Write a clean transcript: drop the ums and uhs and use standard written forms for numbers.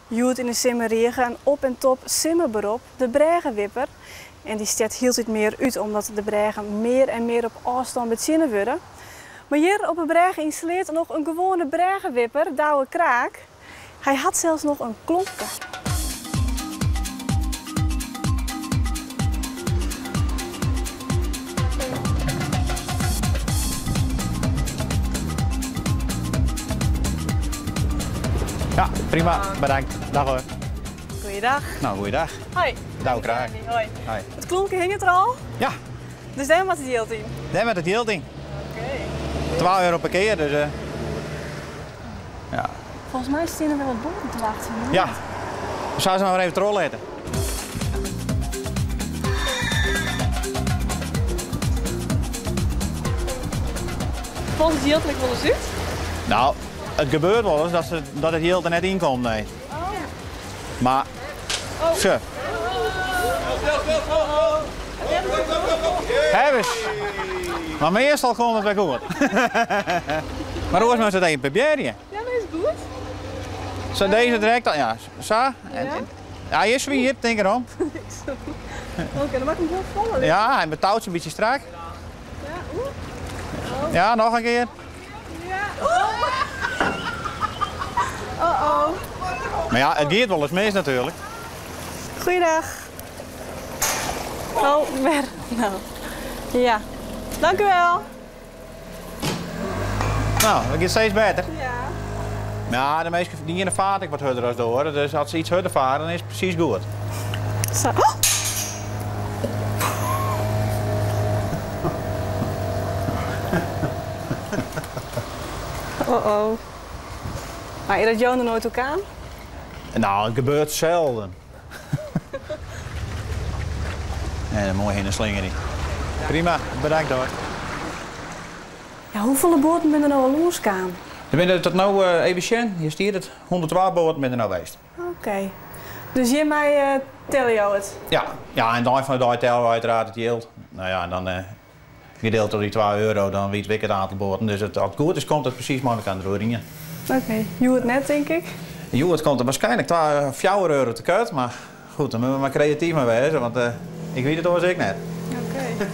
Hjoed yn de Simmerrige in op en top simmerberop, de brêgewipper. En dy stjert hieltyd mear út omdat de brêgen mear en mear op ôfstân betsjinne wurde. Mar hjir op 'e brêge yn Sleat noch in gewoane brêgewipper, Douwe Kraak. Hy hat sels noch in klompke. Ja, prima. Bedankt. Dag hoor. Goeiedag. Nou, goeiedag. Hoi. Douwe Kraak. Hoi. Hoi. It klompke hinget der al? Ja. Dus dêr moat it jild yn? Dêr moat it jild yn. Oké. 2 euro per kear, dus uh, ja. Folgens my steane der wer wat boaten te wachtsjen. Ja. Sille se mar even trochlitte. Falt it jild ek wolris út? Nou, it gebeurt wolris dat, se, dat it jild der net yn komt, nee. Oh. Mar, Oh. Zo. Hawwe. Mar meastal komt it wer goed. Mar oars moatst it even probearje. Ja, nee, is goed. Sa dizze direkt al, ja, sa. Ja. Hy is swier, tink derom. Oké, dan moat ik him wol folle. Ja, hy betouwt in bytsje strak. Ja, oeh. Ja, noch in kear. Ja. Oh oh. Mar ja, it giet wolris mis natuerlik. Goeiedag. Oh, wer. No. Ja. Dank u wel. Nou, dat giet steeds better. Ja. Ja, de measten dy iene fart ek wat hurder as de oare, dus as se iets hurder fare, dan is it presys goed. Sa. Oh! Oh oh. Mar is dat jo noch noait oerkaam? Nou, it gebeurt zelden. En moai hinne slingerje. Prima, bedankt hoor. Ja, hoefolle boaten binne der no al lânskaam? Der binne tot no, even sjen, hjir stiet it, 102 boaten binne der no west. Oké. Dus hjirmei uh, telle jo it? Ja, ja en ein fan de dei telle we uiteraard it jild. Nou ja, en dan uh, gedeeld troch dy 2 euro, dan wit ik it oantal boaten. Dus it, as it goed is, komt it presys mei elkoar deroerhinne. Oké, hjoed net, tink ik? Hjoed komt der waarskynlik 2, 4 euro tekoart, mar goed, dan moatte we mar kreatyf mei wêze, want uh, ik wit it oars ek net. Oké.